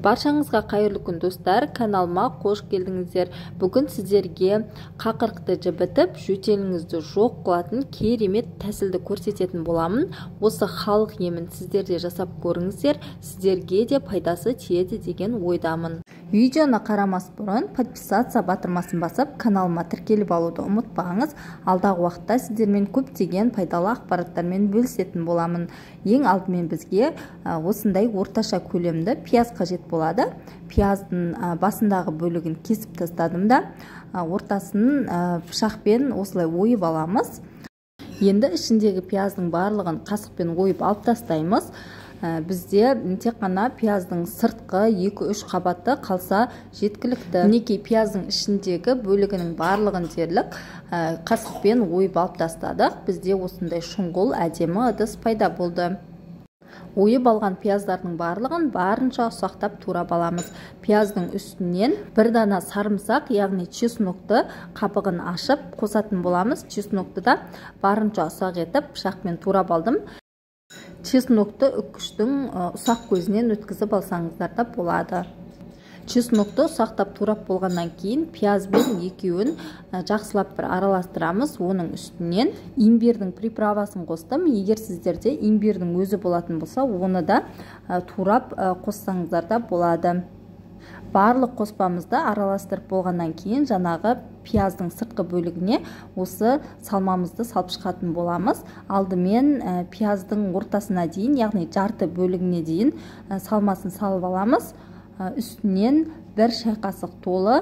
Баршаңызға қайырлы күн, достар! Каналыма қош келдіңіздер. Бүгін сіздерге қақырықты жібітіп, жөтеліңізді жоқ қылатын керемет тәсілді көрсететін боламын. Осы халық емін сіздер де жасап көріңіздер, сіздерге де пайдасы тиеді деген ойдамын. Видеоны қарамас бұрын подписаться батырмасын басып, каналыма тіркеліп алуды ұмытпаңыз. Алдағы уақытта сіздермен көптеген пайдалы ақпараттармен бөлісетін боламын. Ең алдымен бізге осындай орташа көлемді пияз қажет болады. Пияздың басындағы бөлігін кесіп тастадым да, ортасын пышақпен осылай ойып аламыз. Енді ішіндегі пияздың барлығын қасықпен ойып алып тастаймыз. Бізде тек қана пияздың сыртқы 2-3 қабаты қалса жеткілікті. Мінекей, пияздың ішіндегі бөлігінің барлығын дерлік қасықпен ойып алып тастадық. Бізде осындай шұңғыл әдемі ыдыс пайда болды. Ойып алған пияздардың барлығын барынша ұсақтап турап аламыз. Пияздың үстінен бір дана сарымсақ, яғни чеснокты қабығын ашып қосатын боламыз. Чеснокты да барынша ұсақ етіп пышақпен турап алдым. Чеснокты үккіштің ұсақ көзінен өткізіп алсаңыздар да болады. Чеснокты ұсақтап турап болғаннан кейін пиязбен екеуін жақсылап бір араластырамыз. Оның үстінен имбирдің приправасын қостым. Егер сіздерде имбирдің өзі болатын болса, оны да турап қоссаңыздар да болады. Барлық қоспамызды араластырып болғаннан кейін жаңағы пияздың сыртқы бөлігіне осы салмамызды салып шығатын боламыз. Алдымен пияздың ортасына дейін, яғни жарты бөлігіне дейін салмасын салып аламыз. Үстінен бір шай қасық толы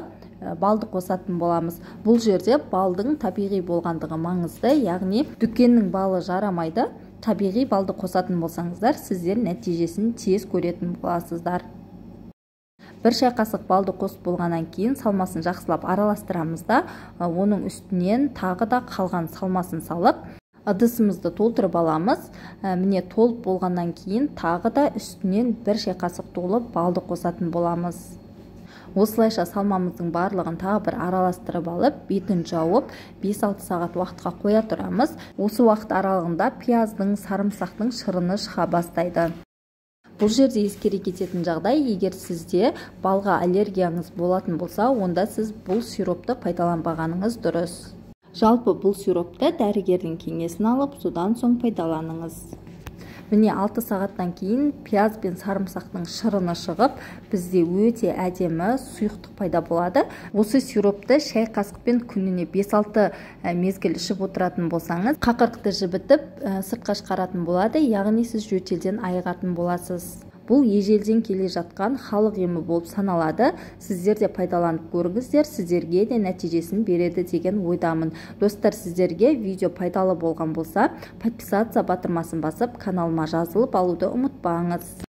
балды қосатын боламыз. Бұл жерде балдың табиғи болғандығы маңызды, яғни дүкеннің балы жарамайды. Табиғи балды қосатын болсаңыздар, сіздер нәтижесін тез көретін боласыздар. Бір шай қасық балды қосып болғаннан кейін салмасын жақсылап араластырамыз да, оның үстінен тағы да қалған салмасын салып, ыдысымызды толтырып аламыз. Міне, толып болғаннан кейін тағы да үстінен бір шай қасық толы балды қосатын боламыз. Осылайша салмамыздың барлығын тағы бір араластырып алып, бетін жауып 5-6 сағат уақытқа қоя тұрамыз. Осы уақыт аралығында пияздың, сарымсақтың шырыны шыға бастайды. Бұл жерде ескере кететін жағдай, егер сізде балға аллергияңыз болатын болса, онда сіз бұл сиропты пайдаланбағаныңыз дұрыс. Жалпы бұл сиропты дәрігердің кеңесін алып, содан соң пайдаланыңыз. Міне, 6 сағаттан кейін пияз бен сарымсақтың шырыны шығып, бізде өте әдемі сұйықтық пайда болады. Осы сиропты шай қасықпен күніне 5-6 мезгіл ішіп отыратын болсаңыз, қақырықты жібітіп сыртқа шығаратын болады, яғни сіз жөтелден айығатын боласыз. Бұл ежелден келе жатқан халық емі болып саналады. Сіздер де пайдаланып көріңіздер, сіздерге де нәтижесін береді деген ойдамын. Достар, сіздерге видео пайдалы болған болса, подписаться батырмасын басып, каналыма жазылып алуды ұмытпаңыз.